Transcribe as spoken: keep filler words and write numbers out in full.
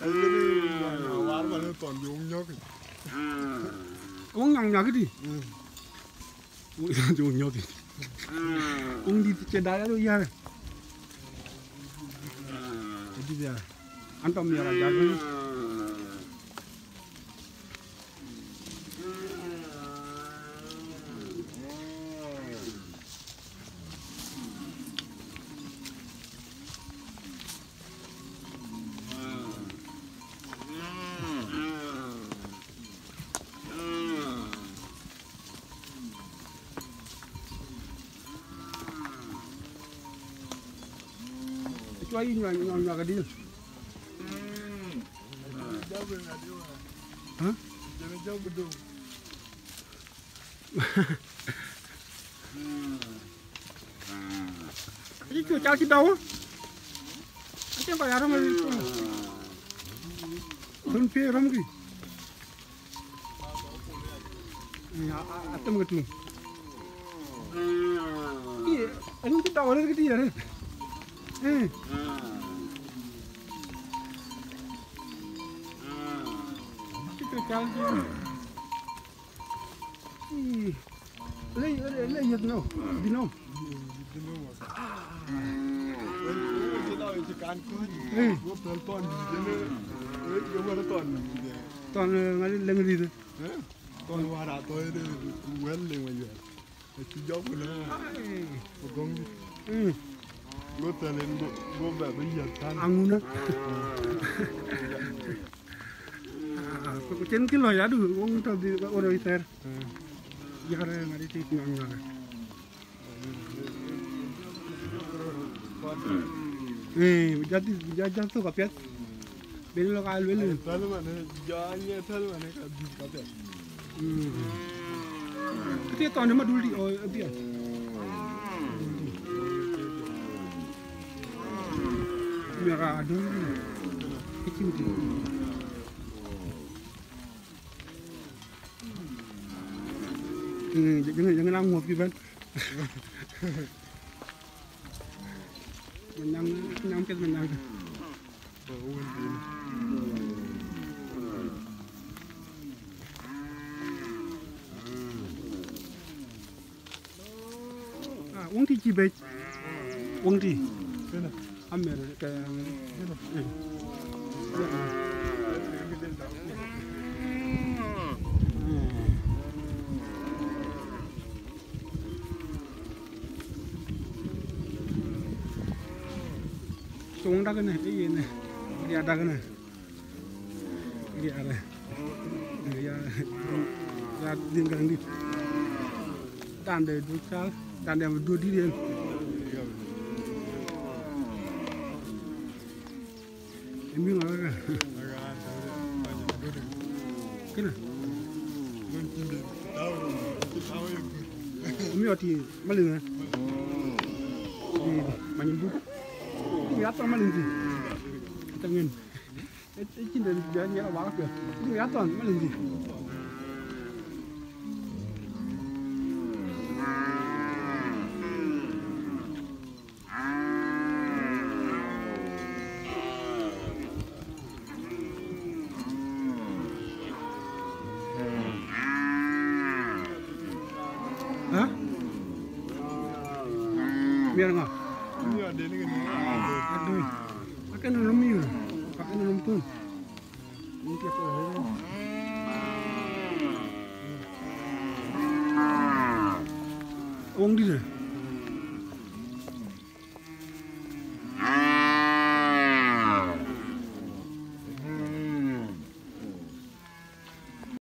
War man thɔn bi wun nyɔk. Wun nyɔk nyɔk di. Wun nyɔk nyɔk. Wun di ce da ya do yare. Di ya. An tɔm ya ra jar. Cuai nyuak nyuak nyuak adil. Hä? Aci cu cal cï dɔu. Aci kɔc arɔm. Thun piëë rɔm kï. Atem ke tuŋ. Ii, anu cï dɔu arëth ke tïï arëth. Ee. Cï cu cal cï. Ii, le, le, le yeth no, bï no. Ii. Thɔn, eh, ŋa leŋ rïth? Thɔn wär a thɔi de wɛl leŋ wä yuɛl. Acï jɔk ku lɛ. Ai. Ku gɔŋ di. Ii. Go thɛl en go, go bɛ bï yeth kan. Aŋuna. Ah, ku cen kï lɔc adu, wong tɔ bi, woro ithɛr. Ii. Yakar ŋa di tit nyɔŋ nyɔŋ. Ee, bi jɔ dhil, bi jɔ jɔ thok apiɛth. Ben lɔ ka luel. Päl man, jɔ anyɛ päl man ka dhil ka piɛth. Mm. Këthië thɔn de madul di, o, apiɛth. Miɛk adul di. Kecin ti. Mm, jeng, jeng na ŋuɔth ki ben. Manyang, manyang piɛth manyang. Ah, wong ti ci bec. Wong ti. Amer ke. Cuŋ dak ne, e yen ne. Ya dak ne. Ya re. Ya, ya din gaŋ dit. Dan de du chal, dan de du dit yen. Emi ŋa ka? Kena. Emi ɔti malin ŋa? Di, di, manyin bu. Emi ata malin di. Ata ngin. E, e cin de ja nya wa ka. Emi ata malin di. Hä? Miɛr ŋa? Adui. Akën nɔm miur. Akën nɔm thun. Wong dït.